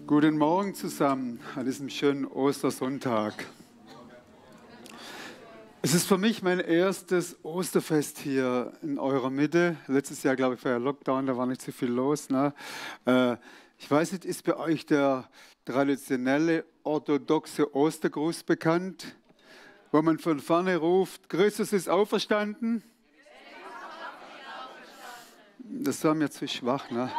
Guten Morgen zusammen an diesem schönen Ostersonntag. Es ist für mich mein erstes Osterfest hier in eurer Mitte. Letztes Jahr, glaube ich, war ja Lockdown, da war nicht so viel los. Ne? Ich weiß nicht, ist bei euch der traditionelle orthodoxe Ostergruß bekannt, wo man von vorne ruft, Christus ist auferstanden? Das war mir zu schwach, ne?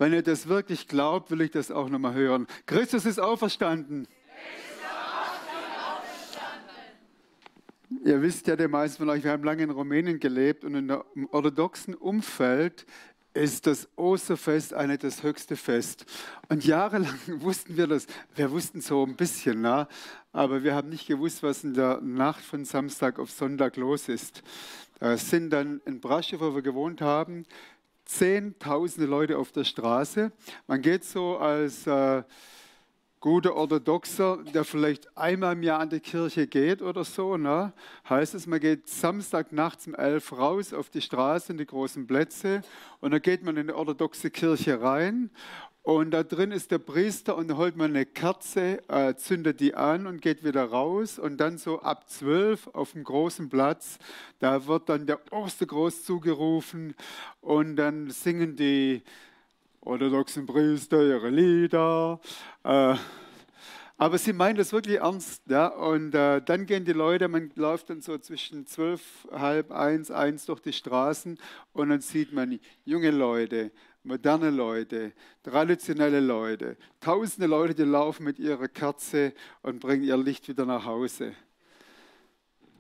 Wenn ihr das wirklich glaubt, will ich das auch nochmal hören. Christus ist auferstanden. Ihr wisst ja, die meisten von euch, wir haben lange in Rumänien gelebt und im orthodoxen Umfeld ist das Osterfest eigentlich das höchste Fest. Und jahrelang wussten wir das. Wir wussten so ein bisschen, ne? Aber wir haben nicht gewusst, was in der Nacht von Samstag auf Sonntag los ist. Da sind dann in Brașov, wo wir gewohnt haben, Zehntausende Leute auf der Straße. Man geht so als guter Orthodoxer, der vielleicht einmal im Jahr an die Kirche geht oder so, ne? Heißt es, man geht Samstag nachts um 11 raus auf die Straße, in die großen Plätze und dann geht man in die orthodoxe Kirche rein und da drin ist der Priester und da holt man eine Kerze, zündet die an und geht wieder raus und dann so ab 12 auf dem großen Platz, da wird dann der Ostergruß zugerufen und dann singen die orthodoxen Priester ihre Lieder. Aber sie meinen das wirklich ernst. Ja? Und dann gehen die Leute, man läuft dann so zwischen 12, halb, 1 durch die Straßen und dann sieht man junge Leute, moderne Leute, traditionelle Leute, tausende Leute, die laufen mit ihrer Kerze und bringen ihr Licht wieder nach Hause.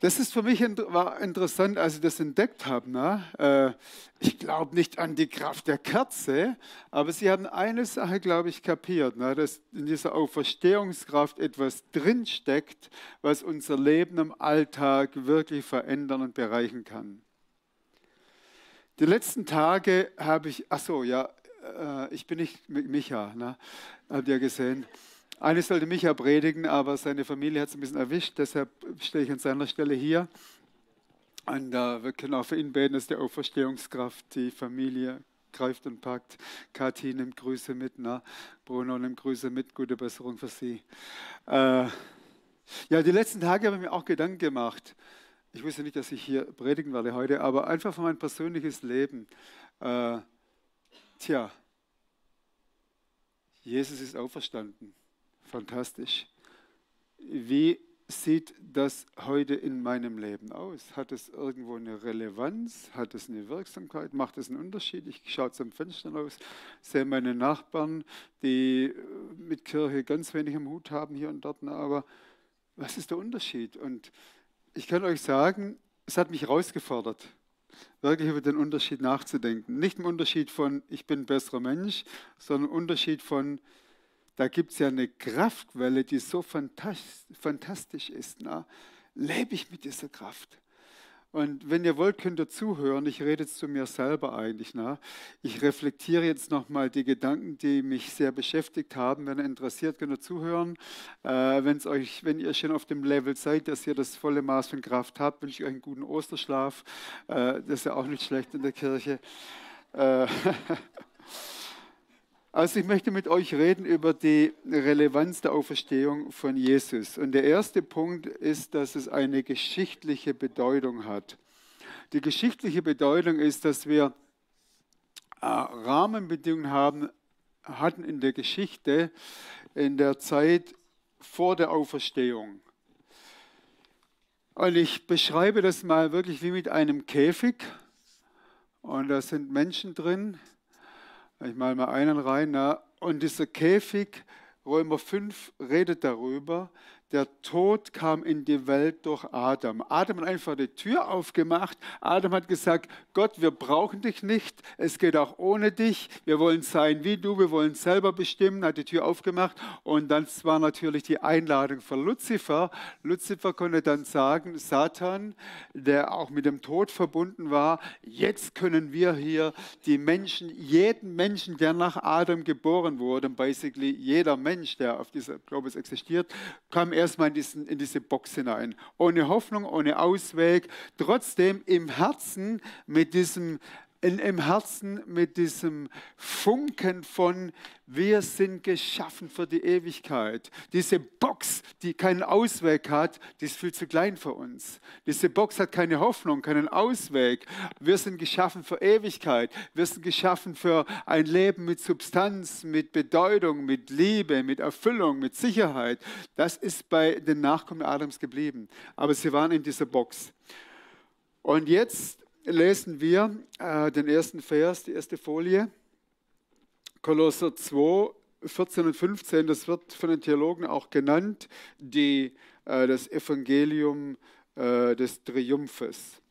Das ist für mich war interessant, als ich das entdeckt habe. Ne? Ich glaube nicht an die Kraft der Kerze, aber sie haben eine Sache, glaube ich, kapiert, ne? Dass in dieser Auferstehungskraft etwas drinsteckt, was unser Leben im Alltag wirklich verändern und bereichern kann. Die letzten Tage habe ich, ich bin nicht mit Micha, ne? Habt ihr gesehen? Eigentlich sollte Micha predigen, aber seine Familie hat es ein bisschen erwischt, deshalb stehe ich an seiner Stelle hier. Und wir können auch für ihn beten, dass die Auferstehungskraft die Familie greift und packt. Kathi nimmt Grüße mit, ne? Bruno nimmt Grüße mit, gute Besserung für sie. Ja, die letzten Tage habe ich mir auch Gedanken gemacht. Ich wusste nicht, dass ich hier predigen werde heute, aber einfach für mein persönliches Leben. Jesus ist auferstanden. Fantastisch. Wie sieht das heute in meinem Leben aus? Hat es irgendwo eine Relevanz? Hat es eine Wirksamkeit? Macht es einen Unterschied? Ich schaue zum Fenster raus, sehe meine Nachbarn, die mit Kirche ganz wenig am Hut haben hier und dort, aber was ist der Unterschied? Und ich kann euch sagen, es hat mich herausgefordert, wirklich über den Unterschied nachzudenken. Nicht im Unterschied von, ich bin ein besserer Mensch, sondern im Unterschied von, da gibt es ja eine Kraftquelle, die so fantastisch ist. Na? Lebe ich mit dieser Kraft? Und wenn ihr wollt, könnt ihr zuhören. Ich rede jetzt zu mir selber eigentlich. Na? Ich reflektiere jetzt nochmal die Gedanken, die mich sehr beschäftigt haben. Wenn ihr interessiert, könnt ihr zuhören. Wenn ihr schon auf dem Level seid, dass ihr das volle Maß von Kraft habt, wünsche ich euch einen guten Osterschlaf. Das ist ja auch nicht schlecht in der Kirche. Also ich möchte mit euch reden über die Relevanz der Auferstehung von Jesus. Und der erste Punkt ist, dass es eine geschichtliche Bedeutung hat. Die geschichtliche Bedeutung ist, dass wir Rahmenbedingungen hatten in der Geschichte, in der Zeit vor der Auferstehung. Und ich beschreibe das mal wirklich wie mit einem Käfig. Und da sind Menschen drin. Ich male mal einen rein. Na? Und dieser Käfig, Römer 5, redet darüber, der Tod kam in die Welt durch Adam. Adam hat einfach die Tür aufgemacht. Adam hat gesagt, Gott, wir brauchen dich nicht. Es geht auch ohne dich. Wir wollen sein wie du. Wir wollen selber bestimmen. Hat die Tür aufgemacht. Und dann war natürlich die Einladung für Luzifer. Luzifer konnte dann sagen, Satan, der auch mit dem Tod verbunden war, jetzt können wir hier die Menschen, jeden Menschen, der nach Adam geboren wurde, basically jeder Mensch, der auf dieser Globus existiert, kam erstmal in diese Box hinein. Ohne Hoffnung, ohne Ausweg, trotzdem im Herzen mit diesem im Herzen mit diesem Funken von, wir sind geschaffen für die Ewigkeit. Diese Box, die keinen Ausweg hat, die ist viel zu klein für uns. Diese Box hat keine Hoffnung, keinen Ausweg. Wir sind geschaffen für Ewigkeit. Wir sind geschaffen für ein Leben mit Substanz, mit Bedeutung, mit Liebe, mit Erfüllung, mit Sicherheit. Das ist bei den Nachkommen Adams geblieben. Aber sie waren in dieser Box. Und jetzt lesen wir den ersten Vers, die erste Folie. Kolosser 2, 14 und 15, das wird von den Theologen auch genannt, das Evangelium des Triumphes.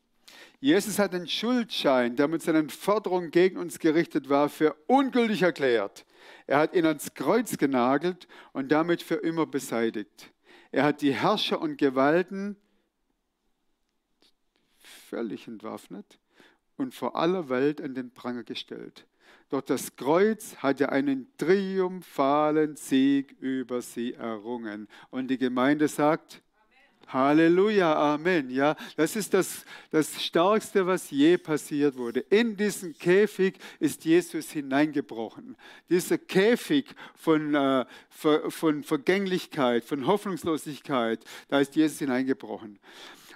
Jesus hat den Schuldschein, der mit seinen Forderungen gegen uns gerichtet war, für ungültig erklärt. Er hat ihn ans Kreuz genagelt und damit für immer beseitigt. Er hat die Herrscher und Gewalten völlig entwaffnet und vor aller Welt an den Pranger gestellt. Doch das Kreuz hatte einen triumphalen Sieg über sie errungen. Und die Gemeinde sagt, Amen. Halleluja, Amen. Ja, das ist das Stärkste, was je passiert wurde. In diesen Käfig ist Jesus hineingebrochen. Dieser Käfig von Vergänglichkeit, von Hoffnungslosigkeit, da ist Jesus hineingebrochen.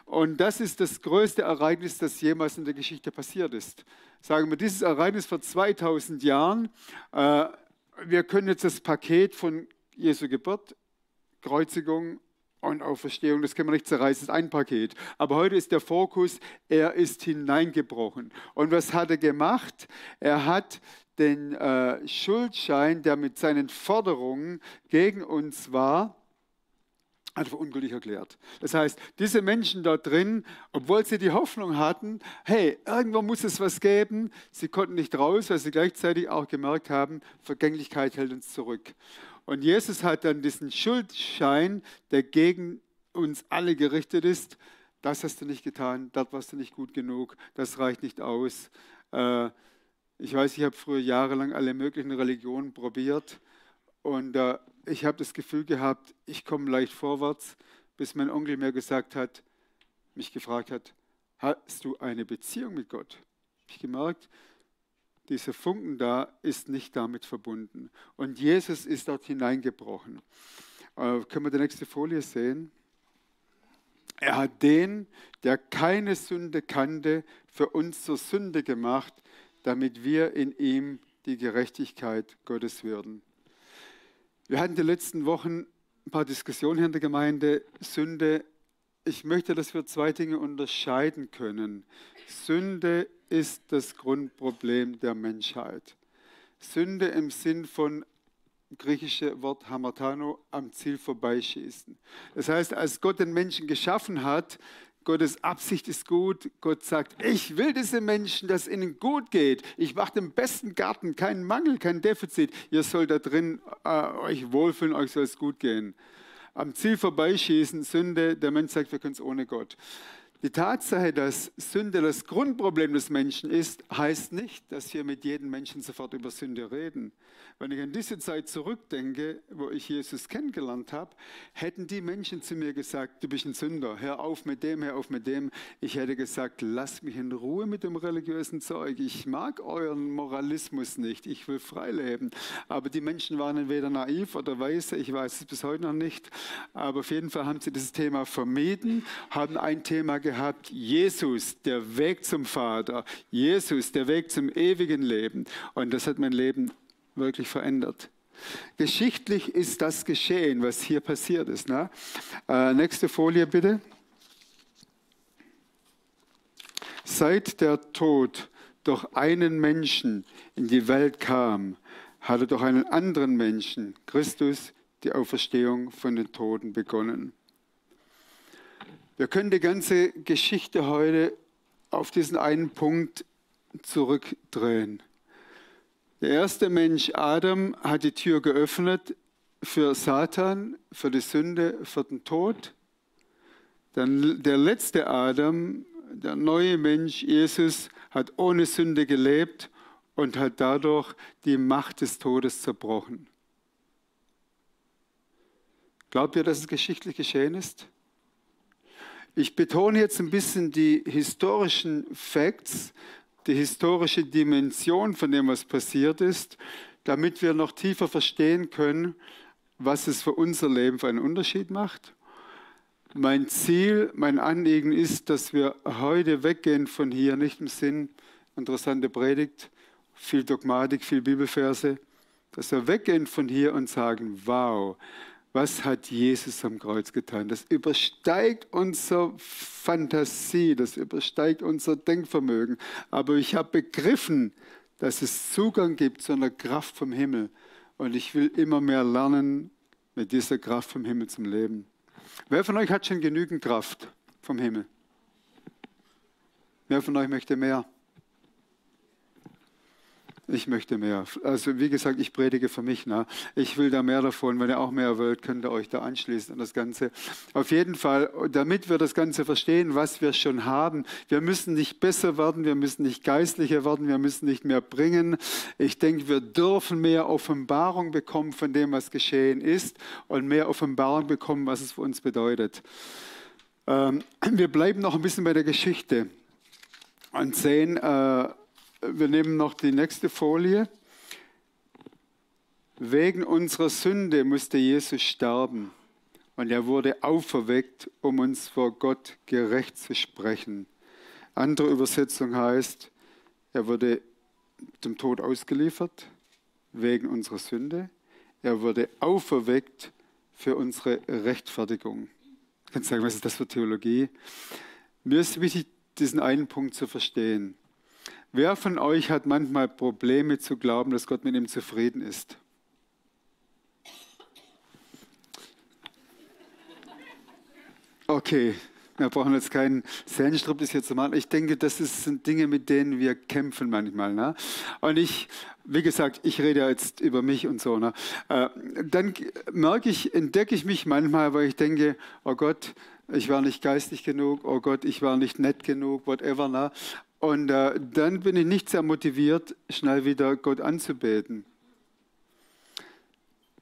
Und das ist das größte Ereignis, das jemals in der Geschichte passiert ist. Sagen wir, dieses Ereignis vor 2000 Jahren, wir können jetzt das Paket von Jesu Geburt, Kreuzigung und Auferstehung, das können wir nicht zerreißen, das ist ein Paket. Aber heute ist der Fokus, er ist hineingebrochen. Und was hat er gemacht? Er hat den Schuldschein, der mit seinen Forderungen gegen uns war, hat für ungültig erklärt. Das heißt, diese Menschen da drin, obwohl sie die Hoffnung hatten, hey, irgendwo muss es was geben, sie konnten nicht raus, weil sie gleichzeitig auch gemerkt haben, Vergänglichkeit hält uns zurück. Und Jesus hat dann diesen Schuldschein, der gegen uns alle gerichtet ist, das hast du nicht getan, dort warst du nicht gut genug, das reicht nicht aus. Ich weiß, ich habe früher jahrelang alle möglichen Religionen probiert und ich habe das Gefühl gehabt, ich komme leicht vorwärts, bis mein Onkel mir mich gefragt hat, hast du eine Beziehung mit Gott? Ich habe gemerkt, dieser Funken da ist nicht damit verbunden. Und Jesus ist dort hineingebrochen. Können wir die nächste Folie sehen? Er hat den, der keine Sünde kannte, für uns zur Sünde gemacht, damit wir in ihm die Gerechtigkeit Gottes würden. Wir hatten die letzten Wochen ein paar Diskussionen hier in der Gemeinde. Sünde, ich möchte, dass wir zwei Dinge unterscheiden können. Sünde ist das Grundproblem der Menschheit. Sünde im Sinn von griechische Wort Hamartano, am Ziel vorbeischießen. Das heißt, als Gott den Menschen geschaffen hat, Gottes Absicht ist gut. Gott sagt, ich will diese Menschen, dass es ihnen gut geht. Ich mache den besten Garten, keinen Mangel, kein Defizit. Ihr sollt da drin euch wohlfühlen, euch soll es gut gehen. Am Ziel vorbeischießen, Sünde, der Mensch sagt, wir können es ohne Gott. Die Tatsache, dass Sünde das Grundproblem des Menschen ist, heißt nicht, dass wir mit jedem Menschen sofort über Sünde reden. Wenn ich an diese Zeit zurückdenke, wo ich Jesus kennengelernt habe, hätten die Menschen zu mir gesagt, du bist ein Sünder, hör auf mit dem, hör auf mit dem. Ich hätte gesagt, lass mich in Ruhe mit dem religiösen Zeug. Ich mag euren Moralismus nicht, ich will frei leben. Aber die Menschen waren entweder naiv oder weise, ich weiß es bis heute noch nicht. Aber auf jeden Fall haben sie dieses Thema vermieden, haben ein Thema gehabt, Jesus, der Weg zum Vater, Jesus, der Weg zum ewigen Leben. Und das hat mein Leben wirklich verändert. Geschichtlich ist das geschehen, was hier passiert ist. Ne? Nächste Folie bitte. Seit der Tod durch einen Menschen in die Welt kam, hatte durch einen anderen Menschen, Christus, die Auferstehung von den Toten begonnen. Wir können die ganze Geschichte heute auf diesen einen Punkt zurückdrehen. Der erste Mensch, Adam, hat die Tür geöffnet für Satan, für die Sünde, für den Tod. Dann der letzte Adam, der neue Mensch, Jesus, hat ohne Sünde gelebt und hat dadurch die Macht des Todes zerbrochen. Glaubt ihr, dass es geschichtlich geschehen ist? Ich betone jetzt ein bisschen die historischen Facts, die historische Dimension von dem, was passiert ist, damit wir noch tiefer verstehen können, was es für unser Leben für einen Unterschied macht. Mein Ziel, mein Anliegen ist, dass wir heute weggehen von hier, nicht im Sinn, interessante Predigt, viel Dogmatik, viel Bibelverse, dass wir weggehen von hier und sagen, wow, was hat Jesus am Kreuz getan? Das übersteigt unsere Fantasie, das übersteigt unser Denkvermögen. Aber ich habe begriffen, dass es Zugang gibt zu einer Kraft vom Himmel. Und ich will immer mehr lernen, mit dieser Kraft vom Himmel zum Leben. Wer von euch hat schon genügend Kraft vom Himmel? Wer von euch möchte mehr? Ich möchte mehr. Also wie gesagt, ich predige für mich. Ne? Ich will da mehr davon. Wenn ihr auch mehr wollt, könnt ihr euch da anschließen an das Ganze. Auf jeden Fall, damit wir das Ganze verstehen, was wir schon haben. Wir müssen nicht besser werden, wir müssen nicht geistlicher werden, wir müssen nicht mehr bringen. Ich denke, wir dürfen mehr Offenbarung bekommen von dem, was geschehen ist und mehr Offenbarung bekommen, was es für uns bedeutet. Wir bleiben noch ein bisschen bei der Geschichte und sehen, wir nehmen noch die nächste Folie. Wegen unserer Sünde musste Jesus sterben und er wurde auferweckt, um uns vor Gott gerecht zu sprechen. Andere Übersetzung heißt, er wurde zum Tod ausgeliefert wegen unserer Sünde. Er wurde auferweckt für unsere Rechtfertigung. Ich kann sagen, was ist das für Theologie? Mir ist wichtig, diesen einen Punkt zu verstehen. Wer von euch hat manchmal Probleme zu glauben, dass Gott mit ihm zufrieden ist? Okay, wir brauchen jetzt keinen Sehnenstriptease hier zu machen. Ich denke, das sind Dinge, mit denen wir kämpfen manchmal. Ne? Und wie gesagt, ich rede ja jetzt über mich und so. Ne? Dann entdecke ich mich manchmal, weil ich denke, oh Gott, ich war nicht geistig genug, oh Gott, ich war nicht nett genug, whatever. Ne? Und dann bin ich nicht sehr motiviert, schnell wieder Gott anzubeten.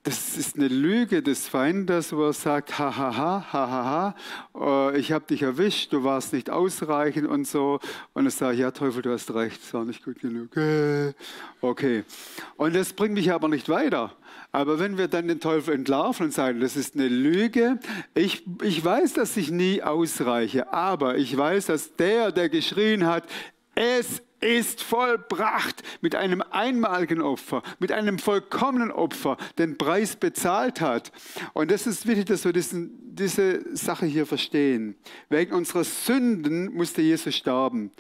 Das ist eine Lüge des Feindes, wo er sagt, ha, ha, ha, ha, ha, ha, ich habe dich erwischt, du warst nicht ausreichend und so. Und dann sage ich, ja Teufel, du hast recht, es war nicht gut genug. Okay. Und das bringt mich aber nicht weiter. Aber wenn wir dann den Teufel entlarven und sagen, das ist eine Lüge, ich weiß, dass ich nie ausreiche, aber ich weiß, dass der geschrien hat, es ist vollbracht, mit einem einmaligen Opfer, mit einem vollkommenen Opfer den Preis bezahlt hat. Und das ist wichtig, dass wir diese Sache hier verstehen. Wegen unserer Sünden musste Jesus sterben.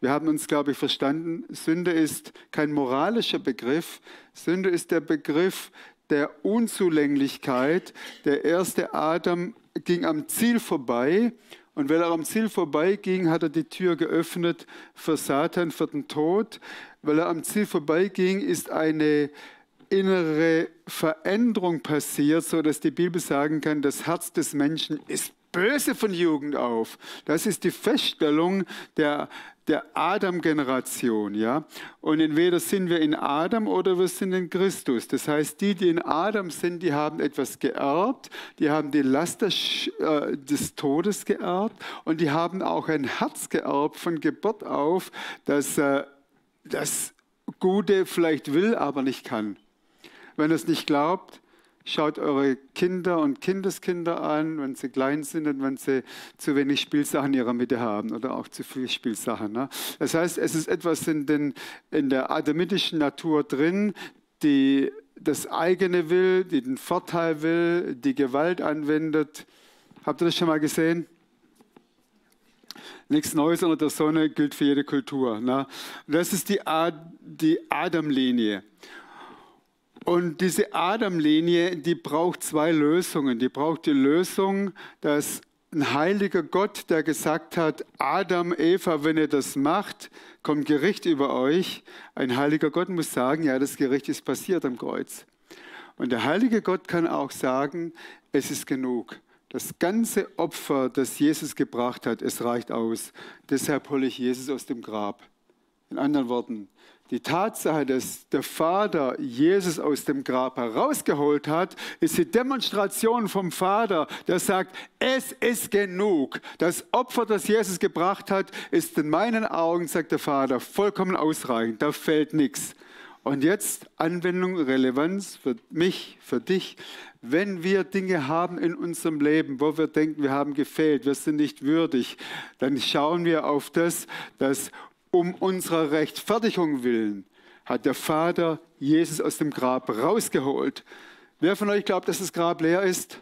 Wir haben uns, glaube ich, verstanden, Sünde ist kein moralischer Begriff. Sünde ist der Begriff der Unzulänglichkeit. Der erste Adam ging am Ziel vorbei. Und weil er am Ziel vorbeiging, hat er die Tür geöffnet für Satan, für den Tod. Weil er am Ziel vorbeiging, ist eine innere Veränderung passiert, sodass die Bibel sagen kann, das Herz des Menschen ist böse von Jugend auf. Das ist die Feststellung der Adam-Generation. Ja? Und entweder sind wir in Adam oder wir sind in Christus. Das heißt, die in Adam sind, die haben etwas geerbt, die haben die Last des Todes geerbt und die haben auch ein Herz geerbt von Geburt auf, das das Gute vielleicht will, aber nicht kann. Wenn ihr es nicht glaubt, schaut eure Kinder und Kindeskinder an, wenn sie klein sind und wenn sie zu wenig Spielsachen in ihrer Mitte haben oder auch zu viel Spielsachen. Ne? Das heißt, es ist etwas in der adamitischen Natur drin, die das eigene will, die den Vorteil will, die Gewalt anwendet. Habt ihr das schon mal gesehen? Nichts Neues unter der Sonne gilt für jede Kultur. Ne? Das ist die Adam-Linie. Und diese Adam-Linie, die braucht zwei Lösungen. Die braucht die Lösung, dass ein heiliger Gott, der gesagt hat, Adam, Eva, wenn ihr das macht, kommt Gericht über euch. Ein heiliger Gott muss sagen, ja, das Gericht ist passiert am Kreuz. Und der heilige Gott kann auch sagen, es ist genug. Das ganze Opfer, das Jesus gebracht hat, es reicht aus. Deshalb hole ich Jesus aus dem Grab. In anderen Worten, Die Tatsache, dass der Vater Jesus aus dem Grab herausgeholt hat, ist die Demonstration vom Vater, der sagt, es ist genug. Das Opfer, das Jesus gebracht hat, ist in meinen Augen, sagt der Vater, vollkommen ausreichend. Da fehlt nichts. Und jetzt Anwendung, Relevanz für mich, für dich. Wenn wir Dinge haben in unserem Leben, wo wir denken, wir haben gefehlt, wir sind nicht würdig, dann schauen wir auf das, dass um unserer Rechtfertigung willen hat der Vater Jesus aus dem Grab rausgeholt. Wer von euch glaubt, dass das Grab leer ist?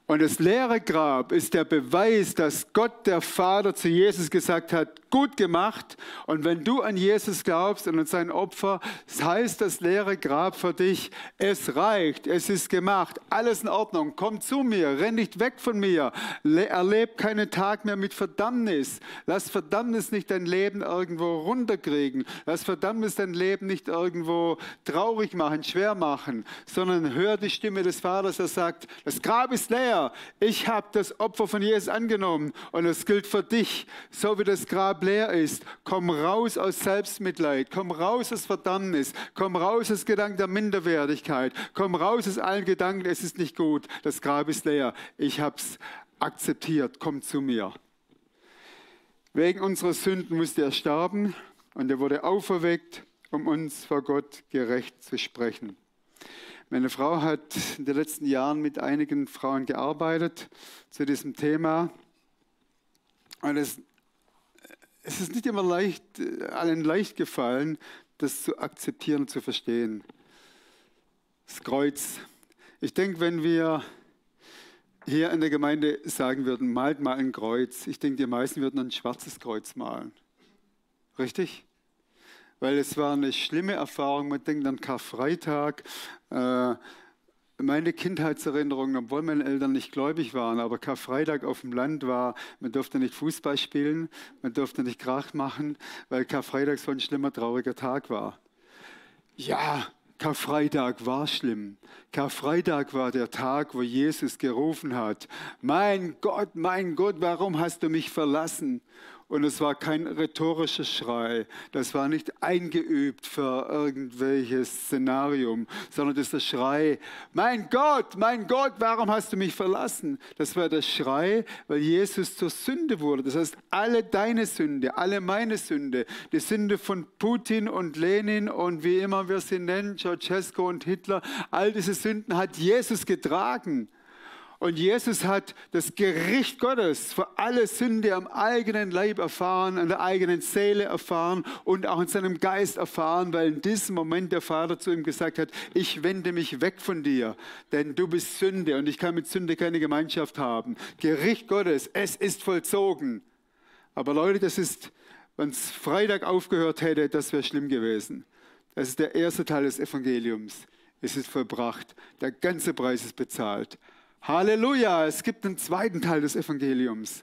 Und das leere Grab ist der Beweis, dass Gott, der Vater, zu Jesus gesagt hat, gut gemacht. Und wenn du an Jesus glaubst und an sein Opfer, das heißt das leere Grab für dich, es reicht, es ist gemacht, alles in Ordnung, komm zu mir, renn nicht weg von mir, erleb keinen Tag mehr mit Verdammnis. Lass Verdammnis nicht dein Leben irgendwo runterkriegen, lass Verdammnis dein Leben nicht irgendwo traurig machen, schwer machen, sondern hör die Stimme des Vaters, der sagt, das Grab ist leer, ich habe das Opfer von Jesus angenommen und es gilt für dich, so wie das Grab leer ist. Komm raus aus Selbstmitleid, komm raus aus Verdammnis, komm raus aus Gedanken der Minderwertigkeit, komm raus aus allen Gedanken, es ist nicht gut, das Grab ist leer. Ich habe es akzeptiert, komm zu mir. Wegen unserer Sünden musste er sterben und er wurde auferweckt, um uns vor Gott gerecht zu sprechen. Meine Frau hat in den letzten Jahren mit einigen Frauen gearbeitet zu diesem Thema. Und es ist nicht immer allen leicht gefallen, das zu akzeptieren und zu verstehen. Das Kreuz. Ich denke, wenn wir hier in der Gemeinde sagen würden, malt mal ein Kreuz, ich denke, die meisten würden ein schwarzes Kreuz malen. Richtig? Weil es war eine schlimme Erfahrung. Man denkt an Karfreitag. Meine Kindheitserinnerungen, obwohl meine Eltern nicht gläubig waren, aber Karfreitag auf dem Land war, man durfte nicht Fußball spielen, man durfte nicht Krach machen, weil Karfreitag so ein schlimmer, trauriger Tag war. Ja, Karfreitag war schlimm. Karfreitag war der Tag, wo Jesus gerufen hat, mein Gott, warum hast du mich verlassen? Und es war kein rhetorischer Schrei, das war nicht eingeübt für irgendwelches Szenarium, sondern das ist der Schrei, mein Gott, warum hast du mich verlassen? Das war der Schrei, weil Jesus zur Sünde wurde. Das heißt, alle deine Sünde, alle meine Sünde, die Sünde von Putin und Lenin und wie immer wir sie nennen, Ceausescu und Hitler, all diese Sünden hat Jesus getragen. Und Jesus hat das Gericht Gottes für alle Sünde am eigenen Leib erfahren, an der eigenen Seele erfahren und auch in seinem Geist erfahren, weil in diesem Moment der Vater zu ihm gesagt hat, ich wende mich weg von dir, denn du bist Sünde und ich kann mit Sünde keine Gemeinschaft haben. Gericht Gottes, es ist vollzogen. Aber Leute, das ist, wenn es Freitag aufgehört hätte, das wäre schlimm gewesen. Das ist der erste Teil des Evangeliums. Es ist vollbracht. Der ganze Preis ist bezahlt. Halleluja, es gibt einen zweiten Teil des Evangeliums.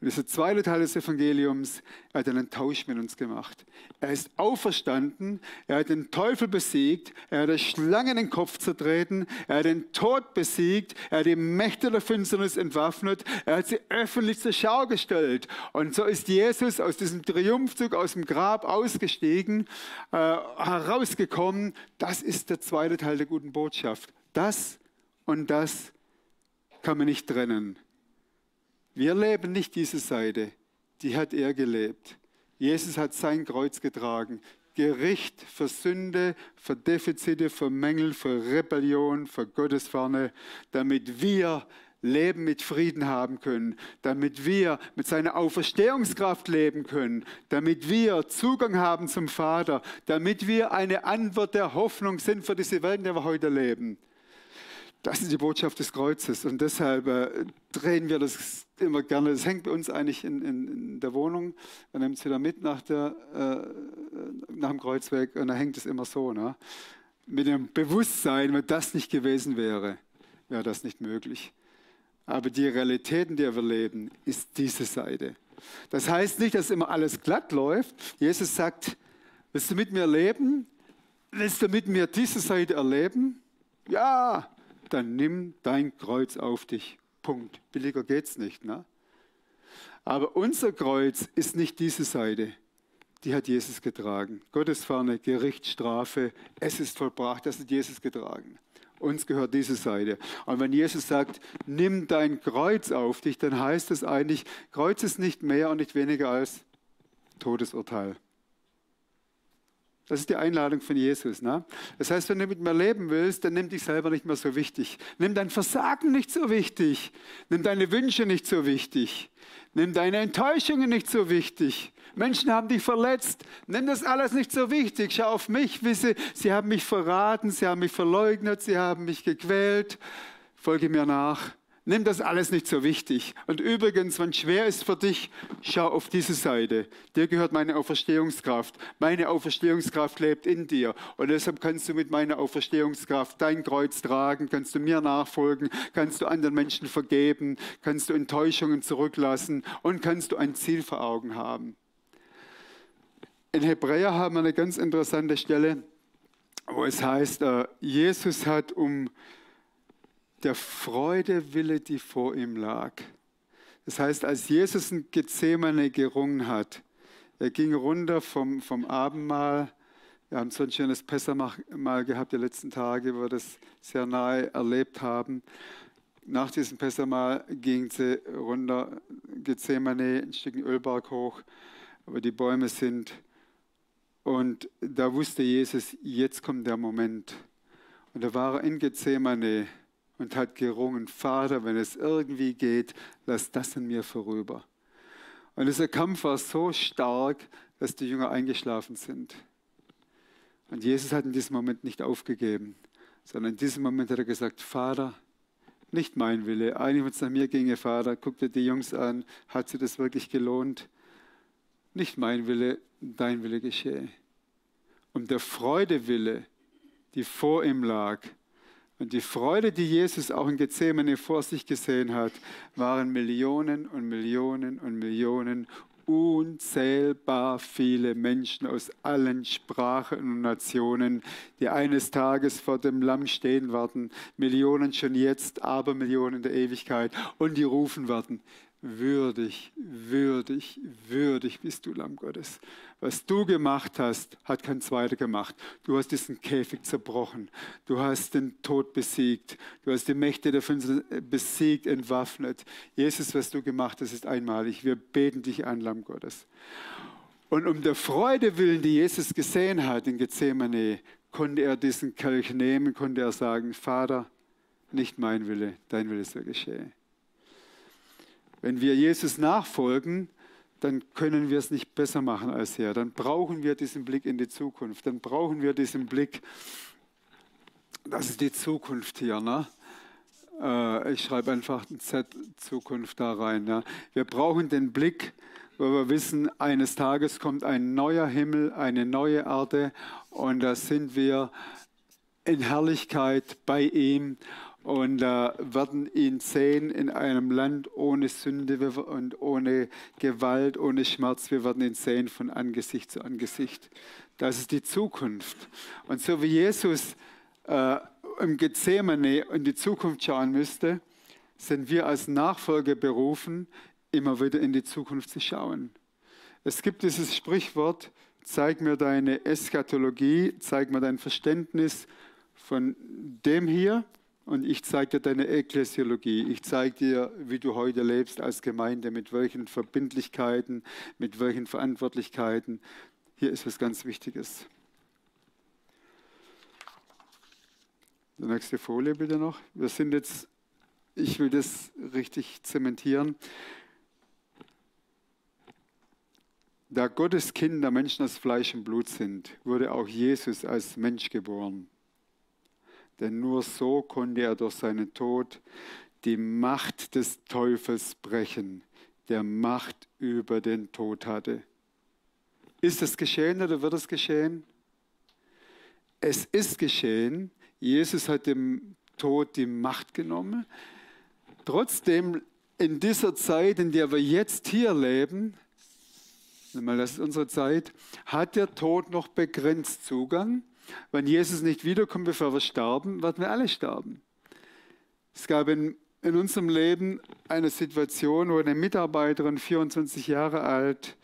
Und dieser zweite Teil des Evangeliums, er hat einen Tausch mit uns gemacht. Er ist auferstanden, er hat den Teufel besiegt, er hat der Schlange den Kopf zertreten, er hat den Tod besiegt, er hat die Mächte der Finsternis entwaffnet, er hat sie öffentlich zur Schau gestellt. Und so ist Jesus aus diesem Triumphzug aus dem Grab ausgestiegen, herausgekommen. Das ist der zweite Teil der guten Botschaft. Das und das kann man nicht trennen. Wir leben nicht diese Seite, die hat er gelebt. Jesus hat sein Kreuz getragen. Gericht für Sünde, für Defizite, für Mängel, für Rebellion, für Gottesferne, damit wir Leben mit Frieden haben können, damit wir mit seiner Auferstehungskraft leben können, damit wir Zugang haben zum Vater, damit wir eine Antwort der Hoffnung sind für diese Welt, in der wir heute leben. Das ist die Botschaft des Kreuzes und deshalb drehen wir das immer gerne. Das hängt bei uns eigentlich in der Wohnung. Wir nehmen es wieder mit nach dem Kreuzweg und da hängt es immer so. Ne? Mit dem Bewusstsein, wenn das nicht gewesen wäre, wäre das nicht möglich. Aber die Realität, in der wir leben, ist diese Seite. Das heißt nicht, dass immer alles glatt läuft. Jesus sagt, willst du mit mir leben? Willst du mit mir diese Seite erleben? Ja, dann nimm dein Kreuz auf dich. Punkt. Billiger geht's nicht. Ne? Aber unser Kreuz ist nicht diese Seite. die hat Jesus getragen. Gottes Ferne, Gericht, Strafe, es ist vollbracht, das hat Jesus getragen. Uns gehört diese Seite. Und wenn Jesus sagt, nimm dein Kreuz auf dich, dann heißt es eigentlich, Kreuz ist nicht mehr und nicht weniger als Todesurteil. Das ist die Einladung von Jesus. Ne? Das heißt, wenn du mit mir leben willst, dann nimm dich selber nicht mehr so wichtig. Nimm dein Versagen nicht so wichtig. Nimm deine Wünsche nicht so wichtig. Nimm deine Enttäuschungen nicht so wichtig. Menschen haben dich verletzt. Nimm das alles nicht so wichtig. Schau auf mich, wisse, sie haben mich verraten, sie haben mich verleugnet, sie haben mich gequält. Folge mir nach. Nimm das alles nicht so wichtig. Und übrigens, wenn es schwer ist für dich, schau auf diese Seite. Dir gehört meine Auferstehungskraft. Meine Auferstehungskraft lebt in dir. Und deshalb kannst du mit meiner Auferstehungskraft dein Kreuz tragen, kannst du mir nachfolgen, kannst du anderen Menschen vergeben, kannst du Enttäuschungen zurücklassen und kannst du ein Ziel vor Augen haben. In Hebräer haben wir eine ganz interessante Stelle, wo es heißt, Jesus hat der Freude Wille, die vor ihm lag. Das heißt, als Jesus in Gethsemane gerungen hat, er ging runter vom Abendmahl. Wir haben so ein schönes Pessachmahl gehabt die letzten Tage, wo wir das sehr nahe erlebt haben. Nach diesem Pessachmahl ging sie runter, Gethsemane, ein Stück Ölberg hoch, wo die Bäume sind. Und da wusste Jesus, jetzt kommt der Moment. Und da war er in Gethsemane und hat gerungen, Vater, wenn es irgendwie geht, lass das an mir vorüber. Und dieser Kampf war so stark, dass die Jünger eingeschlafen sind. Und Jesus hat in diesem Moment nicht aufgegeben, sondern in diesem Moment hat er gesagt, Vater, nicht mein Wille. Eigentlich, wenn es nach mir ginge, Vater, guck dir die Jungs an, hat sich das wirklich gelohnt? Nicht mein Wille, dein Wille geschehe. Um der Freude Wille, die vor ihm lag, und die Freude, die Jesus auch in Gethsemane vor sich gesehen hat, waren Millionen und Millionen und Millionen, unzählbar viele Menschen aus allen Sprachen und Nationen, die eines Tages vor dem Lamm stehen werden. Millionen schon jetzt, aber Millionen in der Ewigkeit. Und die rufen werden, würdig, würdig, würdig bist du, Lamm Gottes. Was du gemacht hast, hat kein Zweiter gemacht. Du hast diesen Käfig zerbrochen. Du hast den Tod besiegt. Du hast die Mächte davon besiegt, entwaffnet. Jesus, was du gemacht hast, ist einmalig. Wir beten dich an, Lamm Gottes. Und um der Freude willen, die Jesus gesehen hat in Gethsemane, konnte er diesen Kelch nehmen, konnte er sagen, Vater, nicht mein Wille, dein Wille soll geschehen. Wenn wir Jesus nachfolgen, dann können wir es nicht besser machen als er. Dann brauchen wir diesen Blick in die Zukunft. Dann brauchen wir diesen Blick, das ist die Zukunft hier. Ne? Ich schreibe einfach ein Z, Zukunft da rein. Ne? Wir brauchen den Blick, wo wir wissen, eines Tages kommt ein neuer Himmel, eine neue Erde und da sind wir in Herrlichkeit bei ihm. Und werden ihn sehen in einem Land ohne Sünde und ohne Gewalt, ohne Schmerz. Wir werden ihn sehen von Angesicht zu Angesicht. Das ist die Zukunft. Und so wie Jesus im Gethsemane in die Zukunft schauen müsste, sind wir als Nachfolger berufen, immer wieder in die Zukunft zu schauen. Es gibt dieses Sprichwort, zeig mir deine Eschatologie, zeig mir dein Verständnis von dem hier. Und ich zeige dir deine Ekklesiologie. Ich zeige dir, wie du heute lebst als Gemeinde, mit welchen Verbindlichkeiten, mit welchen Verantwortlichkeiten. Hier ist was ganz Wichtiges. Die nächste Folie bitte noch. Wir sind jetzt, ich will das richtig zementieren. Da Gottes Kinder Menschen aus Fleisch und Blut sind, wurde auch Jesus als Mensch geboren. Denn nur so konnte er durch seinen Tod die Macht des Teufels brechen, der Macht über den Tod hatte. Ist es geschehen oder wird es geschehen? Es ist geschehen. Jesus hat dem Tod die Macht genommen. Trotzdem, in dieser Zeit, in der wir jetzt hier leben, das ist unsere Zeit, hat der Tod noch begrenzt Zugang. Wenn Jesus nicht wiederkommt, bevor wir sterben, werden wir alle sterben. Es gab in unserem Leben eine Situation, wo eine Mitarbeiterin, 24 Jahre alt,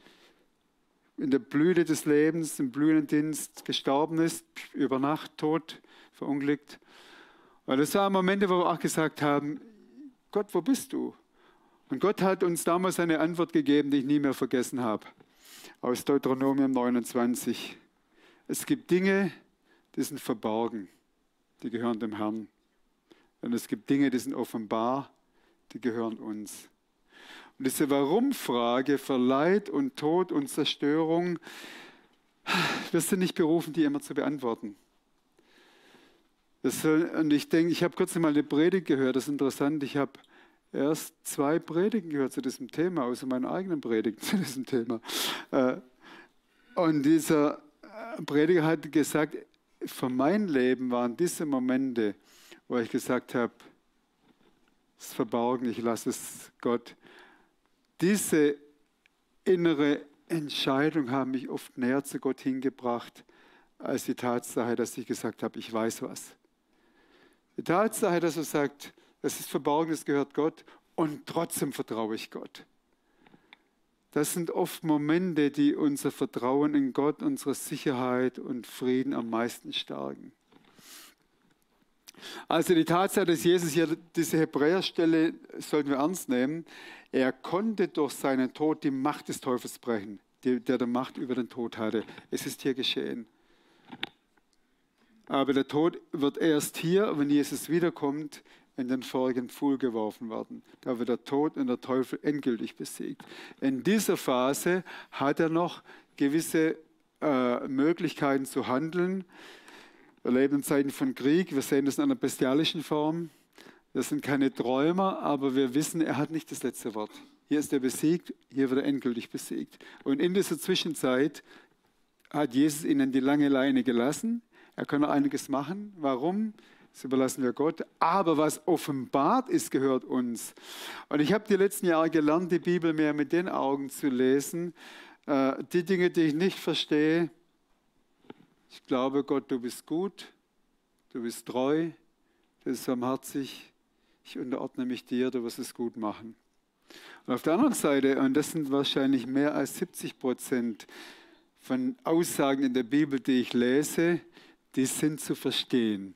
in der Blüte des Lebens, im Blühendienst gestorben ist, über Nacht tot, verunglückt. Und das waren Momente, wo wir auch gesagt haben, Gott, wo bist du? Und Gott hat uns damals eine Antwort gegeben, die ich nie mehr vergessen habe. Aus Deuteronomium 29. Es gibt Dinge, die sind verborgen, die gehören dem Herrn. Und es gibt Dinge, die sind offenbar, die gehören uns. Und diese Warum-Frage für Leid und Tod und Zerstörung, wir sind nicht berufen, die immer zu beantworten. Und ich denke, ich habe kurz mal eine Predigt gehört, das ist interessant, ich habe erst 2 Predigten gehört zu diesem Thema, außer meinen eigenen Predigten zu diesem Thema. Und dieser Prediger hat gesagt, für mein Leben waren diese Momente, wo ich gesagt habe, es ist verborgen, ich lasse es Gott. Diese innere Entscheidung haben mich oft näher zu Gott hingebracht, als die Tatsache, dass ich gesagt habe, ich weiß was. Die Tatsache, dass er sagt, das ist verborgen, das gehört Gott und trotzdem vertraue ich Gott. Das sind oft Momente, die unser Vertrauen in Gott, unsere Sicherheit und Frieden am meisten stärken. Also die Tatsache, dass Jesus hier diese Hebräerstelle, sollten wir ernst nehmen, er konnte durch seinen Tod die Macht des Teufels brechen, der Macht über den Tod hatte. Es ist hier geschehen. Aber der Tod wird erst hier, wenn Jesus wiederkommt, in den vorigen Pfuhl geworfen werden. Da wird der Tod und der Teufel endgültig besiegt. In dieser Phase hat er noch gewisse Möglichkeiten zu handeln. Wir leben in Zeiten von Krieg, wir sehen das in einer bestialischen Form. Wir sind keine Träumer, aber wir wissen, er hat nicht das letzte Wort. Hier ist er besiegt, hier wird er endgültig besiegt. Und in dieser Zwischenzeit hat Jesus ihnen die lange Leine gelassen. Er kann noch einiges machen. Warum? Das überlassen wir Gott. Aber was offenbart ist, gehört uns. Und ich habe die letzten Jahre gelernt, die Bibel mehr mit den Augen zu lesen. Die Dinge, die ich nicht verstehe, ich glaube, Gott, du bist gut, du bist treu, du bist barmherzig, ich unterordne mich dir, du wirst es gut machen. Und auf der anderen Seite, und das sind wahrscheinlich mehr als 70% von Aussagen in der Bibel, die ich lese, die sind zu verstehen.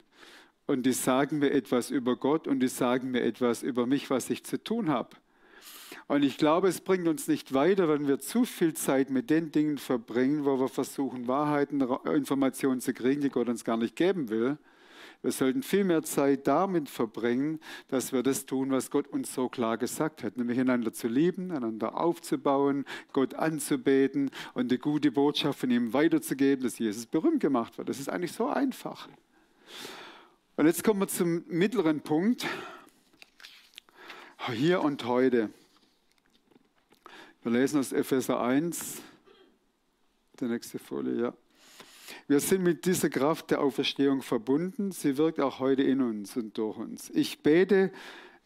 Und die sagen mir etwas über Gott und die sagen mir etwas über mich, was ich zu tun habe. Und ich glaube, es bringt uns nicht weiter, wenn wir zu viel Zeit mit den Dingen verbringen, wo wir versuchen, Wahrheiten, Informationen zu kriegen, die Gott uns gar nicht geben will. Wir sollten viel mehr Zeit damit verbringen, dass wir das tun, was Gott uns so klar gesagt hat, nämlich einander zu lieben, einander aufzubauen, Gott anzubeten und die gute Botschaft von ihm weiterzugeben, dass Jesus berühmt gemacht wird. Das ist eigentlich so einfach. Und jetzt kommen wir zum mittleren Punkt, hier und heute. Wir lesen aus Epheser 1, die nächste Folie, ja. Wir sind mit dieser Kraft der Auferstehung verbunden. Sie wirkt auch heute in uns und durch uns. Ich bete,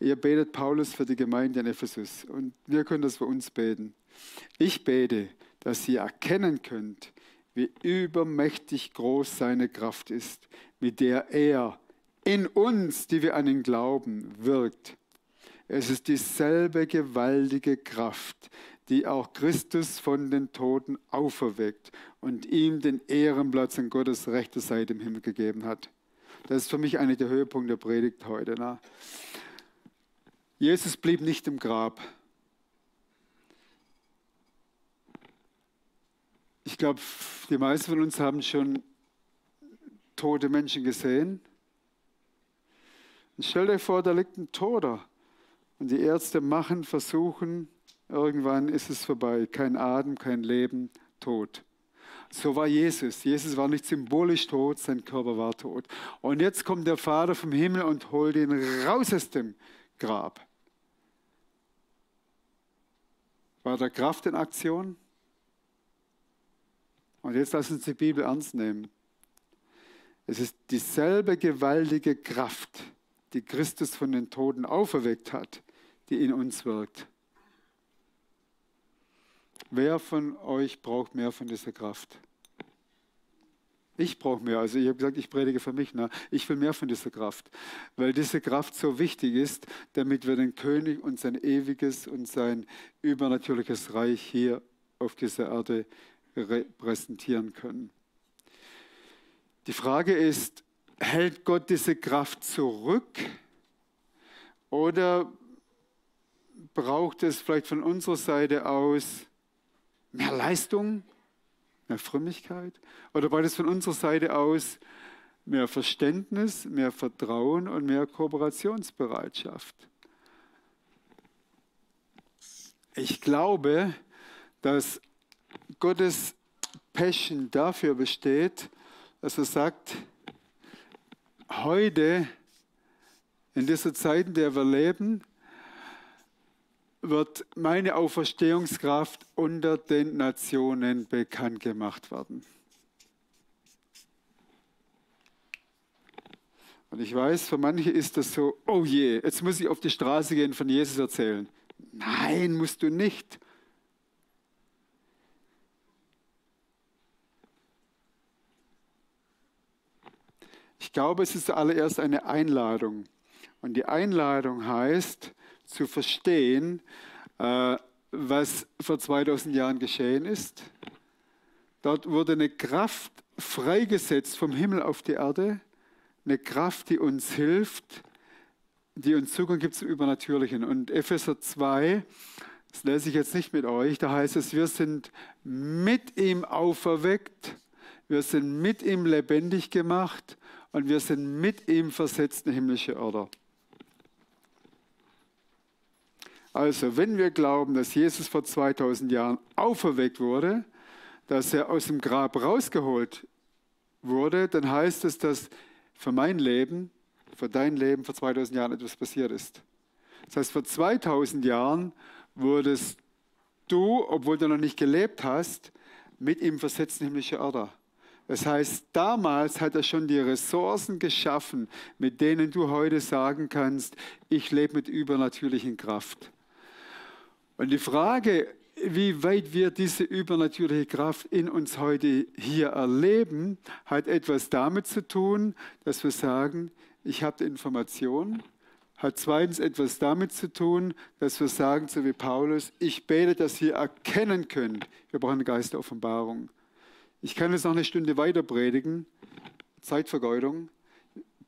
ihr betet Paulus für die Gemeinde in Ephesus und wir können das für uns beten. Ich bete, dass ihr erkennen könnt, wie übermächtig groß seine Kraft ist, mit der er in uns, die wir an ihn glauben, wirkt. Es ist dieselbe gewaltige Kraft, die auch Christus von den Toten auferweckt und ihm den Ehrenplatz an Gottes rechter Seite im Himmel gegeben hat. Das ist für mich eigentlich der Höhepunkt der Predigt heute. Ne? Jesus blieb nicht im Grab. Ich glaube, die meisten von uns haben schon tote Menschen gesehen. Und stell dir vor, da liegt ein Toter. Und die Ärzte versuchen, irgendwann ist es vorbei. Kein Atem, kein Leben, tot. So war Jesus. Jesus war nicht symbolisch tot, sein Körper war tot. Und jetzt kommt der Vater vom Himmel und holt ihn raus aus dem Grab. War da Kraft in Aktion? Und jetzt lassen Sie die Bibel ernst nehmen. Es ist dieselbe gewaltige Kraft, die Christus von den Toten auferweckt hat, die in uns wirkt. Wer von euch braucht mehr von dieser Kraft? Ich brauche mehr. Also ich habe gesagt, ich predige für mich. Ich will mehr von dieser Kraft, weil diese Kraft so wichtig ist, damit wir den König und sein ewiges und sein übernatürliches Reich hier auf dieser Erde repräsentieren können. Die Frage ist, hält Gott diese Kraft zurück oder braucht es vielleicht von unserer Seite aus mehr Leistung, mehr Frömmigkeit? Oder braucht es von unserer Seite aus mehr Verständnis, mehr Vertrauen und mehr Kooperationsbereitschaft? Ich glaube, dass Gottes Passion dafür besteht, dass er sagt, heute, in dieser Zeit, in der wir leben, wird meine Auferstehungskraft unter den Nationen bekannt gemacht werden. Und ich weiß, für manche ist das so, oh je, jetzt muss ich auf die Straße gehen und von Jesus erzählen. Nein, musst du nicht. Ich glaube, es ist zuallererst eine Einladung. Und die Einladung heißt, zu verstehen, was vor 2000 Jahren geschehen ist. Dort wurde eine Kraft freigesetzt vom Himmel auf die Erde, eine Kraft, die uns hilft, die uns Zugang gibt zum Übernatürlichen. Und Epheser 2, das lese ich jetzt nicht mit euch, da heißt es, wir sind mit ihm auferweckt, wir sind mit ihm lebendig gemacht und wir sind mit ihm versetzt in himmlische Order. Also, wenn wir glauben, dass Jesus vor 2000 Jahren auferweckt wurde, dass er aus dem Grab rausgeholt wurde, dann heißt es, dass für mein Leben, für dein Leben vor 2000 Jahren etwas passiert ist. Das heißt, vor 2000 Jahren wurdest du, obwohl du noch nicht gelebt hast, mit ihm versetzt in himmlische Order. Das heißt, damals hat er schon die Ressourcen geschaffen, mit denen du heute sagen kannst, ich lebe mit übernatürlichen Kraft. Und die Frage, wie weit wir diese übernatürliche Kraft in uns heute hier erleben, hat etwas damit zu tun, dass wir sagen, ich habe die Information. Hat zweitens etwas damit zu tun, dass wir sagen, so wie Paulus, ich bete, dass ihr erkennen könnt. Wir brauchen einen Geist der Offenbarung. Ich kann jetzt noch eine Stunde weiter predigen, Zeitvergeudung.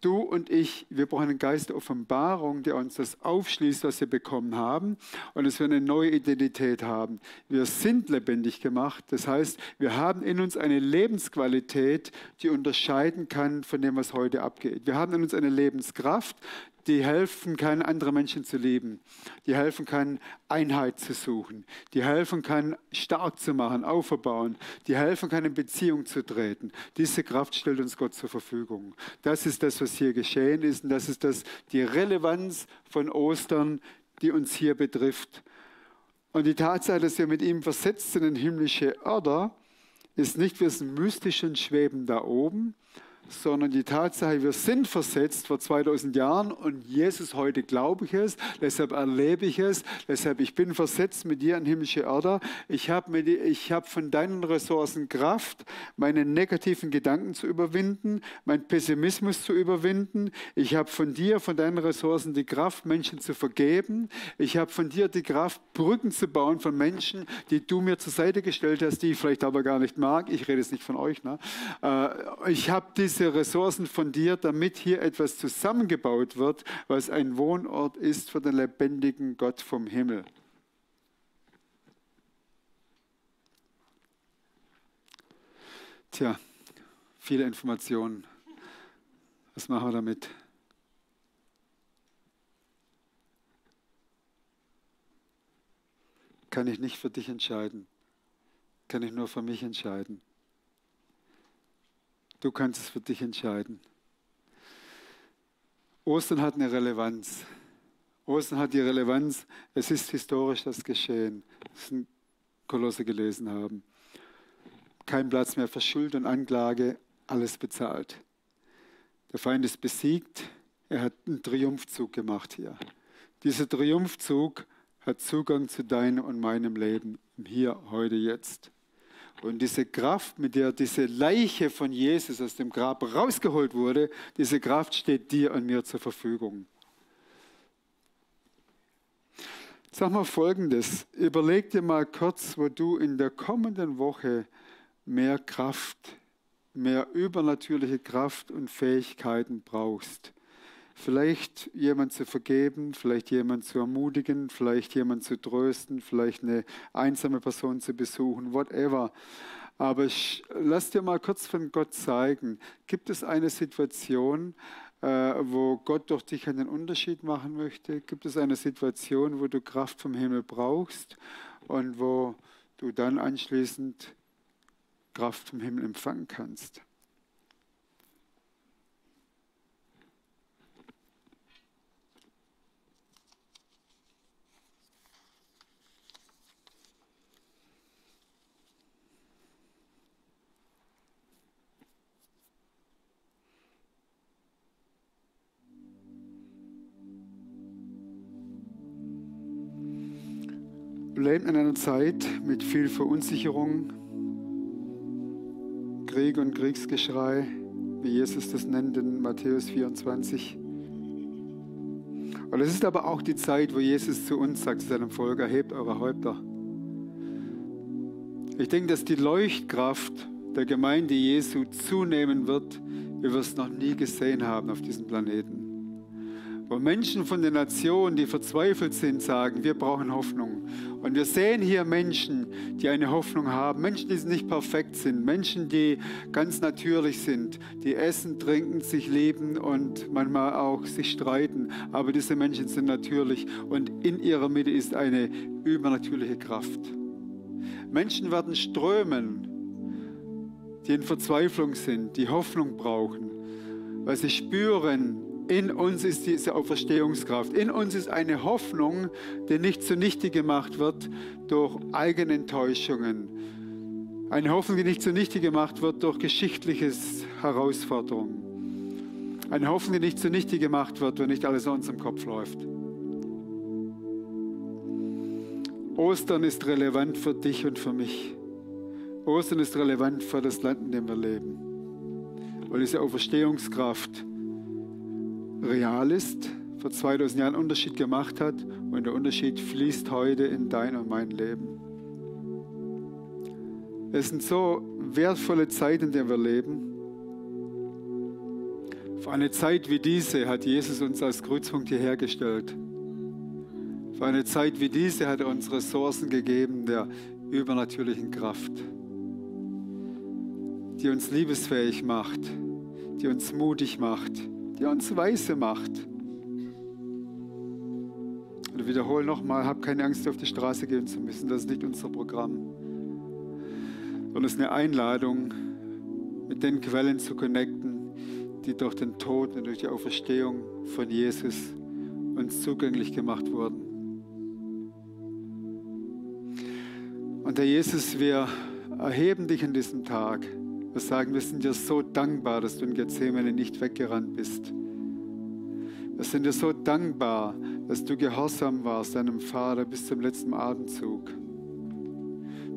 Du und ich, wir brauchen einen Geist der Offenbarung, der uns das aufschließt, was wir bekommen haben und dass wir eine neue Identität haben. Wir sind lebendig gemacht, das heißt, wir haben in uns eine Lebensqualität, die unterscheiden kann von dem, was heute abgeht. Wir haben in uns eine Lebenskraft, die helfen kann, andere Menschen zu lieben, die helfen kann, Einheit zu suchen, die helfen kann, stark zu machen, aufzubauen, die helfen kann, in Beziehung zu treten. Diese Kraft stellt uns Gott zur Verfügung. Das ist das, was hier geschehen ist und das ist die Relevanz von Ostern, die uns hier betrifft. Und die Tatsache, dass wir mit ihm versetzt sind in himmlische Order, ist nicht, wir sind mystisch und schweben da oben, sondern die Tatsache, wir sind versetzt vor 2000 Jahren und Jesus, heute glaube ich es, deshalb erlebe ich es, deshalb ich bin versetzt mit dir in himmlische Order. Ich habe von deinen Ressourcen Kraft, meine negativen Gedanken zu überwinden, meinen Pessimismus zu überwinden. Ich habe von dir, von deinen Ressourcen die Kraft, Menschen zu vergeben. Ich habe von dir die Kraft, Brücken zu bauen von Menschen, die du mir zur Seite gestellt hast, die ich vielleicht aber gar nicht mag. Ich rede jetzt nicht von euch. Ne? Ich habe diese Ressourcen von dir, damit hier etwas zusammengebaut wird, was ein Wohnort ist für den lebendigen Gott vom Himmel. Tja, viele Informationen. Was machen wir damit? Kann ich nicht für dich entscheiden. Kann ich nur für mich entscheiden. Du kannst es für dich entscheiden. Ostern hat eine Relevanz. Ostern hat die Relevanz, es ist historisch das geschehen, das wir Kolosse gelesen haben. Kein Platz mehr für Schuld und Anklage, alles bezahlt. Der Feind ist besiegt, er hat einen Triumphzug gemacht hier. Dieser Triumphzug hat Zugang zu deinem und meinem Leben, hier, heute, jetzt. Und diese Kraft, mit der diese Leiche von Jesus aus dem Grab rausgeholt wurde, diese Kraft steht dir und mir zur Verfügung. Sag mal Folgendes, überleg dir mal kurz, wo du in der kommenden Woche mehr Kraft, mehr übernatürliche Kraft und Fähigkeiten brauchst. Vielleicht jemand zu vergeben, vielleicht jemand zu ermutigen, vielleicht jemand zu trösten, vielleicht eine einsame Person zu besuchen, whatever. Aber lass dir mal kurz von Gott zeigen, gibt es eine Situation, wo Gott durch dich einen Unterschied machen möchte? Gibt es eine Situation, wo du Kraft vom Himmel brauchst und wo du dann anschließend Kraft vom Himmel empfangen kannst? Wir leben in einer Zeit mit viel Verunsicherung, Krieg und Kriegsgeschrei, wie Jesus das nennt in Matthäus 24. Und es ist aber auch die Zeit, wo Jesus zu uns sagt, zu seinem Volk, erhebt eure Häupter. Ich denke, dass die Leuchtkraft der Gemeinde Jesu zunehmen wird, wie wir es noch nie gesehen haben auf diesem Planeten. Wo Menschen von den Nationen, die verzweifelt sind, sagen, wir brauchen Hoffnung. Und wir sehen hier Menschen, die eine Hoffnung haben, Menschen, die nicht perfekt sind, Menschen, die ganz natürlich sind, die essen, trinken, sich lieben und manchmal auch sich streiten. Aber diese Menschen sind natürlich und in ihrer Mitte ist eine übernatürliche Kraft. Menschen werden strömen, die in Verzweiflung sind, die Hoffnung brauchen, weil sie spüren, in uns ist diese Auferstehungskraft. In uns ist eine Hoffnung, die nicht zunichte gemacht wird durch eigene Enttäuschungen. Eine Hoffnung, die nicht zunichte gemacht wird durch geschichtliche Herausforderungen. Eine Hoffnung, die nicht zunichte gemacht wird, wenn nicht alles in unserem Kopf läuft. Ostern ist relevant für dich und für mich. Ostern ist relevant für das Land, in dem wir leben. Weil diese Auferstehungskraft real ist, vor 2000 Jahren einen Unterschied gemacht hat und der Unterschied fließt heute in dein und mein Leben. Es sind so wertvolle Zeiten, in denen wir leben. Für eine Zeit wie diese hat Jesus uns als Kreuzpunkt hierher gestellt. Für eine Zeit wie diese hat er uns Ressourcen gegeben der übernatürlichen Kraft, die uns liebesfähig macht, die uns mutig macht, die uns weise macht. Und ich wiederhole nochmal, hab keine Angst, auf die Straße gehen zu müssen. Das ist nicht unser Programm. Sondern es ist eine Einladung, mit den Quellen zu connecten, die durch den Tod und durch die Auferstehung von Jesus uns zugänglich gemacht wurden. Und Herr Jesus, wir erheben dich an diesem Tag. Wir sagen, wir sind dir so dankbar, dass du in Gethsemane nicht weggerannt bist. Wir sind dir so dankbar, dass du gehorsam warst deinem Vater bis zum letzten Atemzug.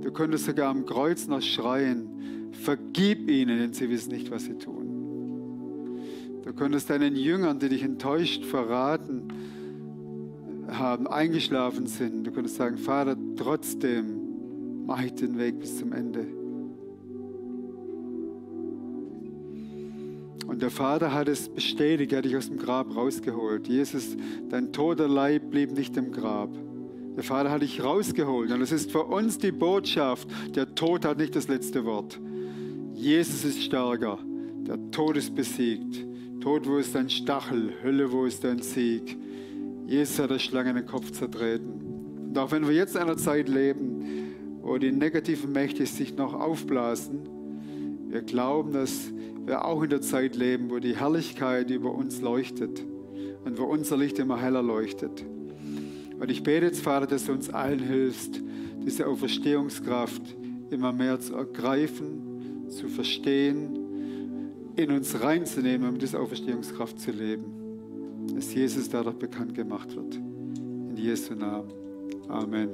Du konntest sogar am Kreuz noch schreien, vergib ihnen, denn sie wissen nicht, was sie tun. Du konntest deinen Jüngern, die dich enttäuscht, verraten haben, eingeschlafen sind. Du konntest sagen, Vater, trotzdem mache ich den Weg bis zum Ende. Und der Vater hat es bestätigt, er hat dich aus dem Grab rausgeholt. Jesus, dein toter Leib blieb nicht im Grab. Der Vater hat dich rausgeholt. Und es ist für uns die Botschaft, der Tod hat nicht das letzte Wort. Jesus ist stärker. Der Tod ist besiegt. Tod, wo ist dein Stachel? Hölle, wo ist dein Sieg? Jesus hat der Schlange den Kopf zertreten. Und auch wenn wir jetzt in einer Zeit leben, wo die negativen Mächte sich noch aufblasen, wir glauben, dass wir auch in der Zeit leben, wo die Herrlichkeit über uns leuchtet und wo unser Licht immer heller leuchtet. Und ich bete jetzt, Vater, dass du uns allen hilfst, diese Auferstehungskraft immer mehr zu ergreifen, zu verstehen, in uns reinzunehmen, um diese Auferstehungskraft zu leben. Dass Jesus dadurch bekannt gemacht wird. In Jesu Namen. Amen.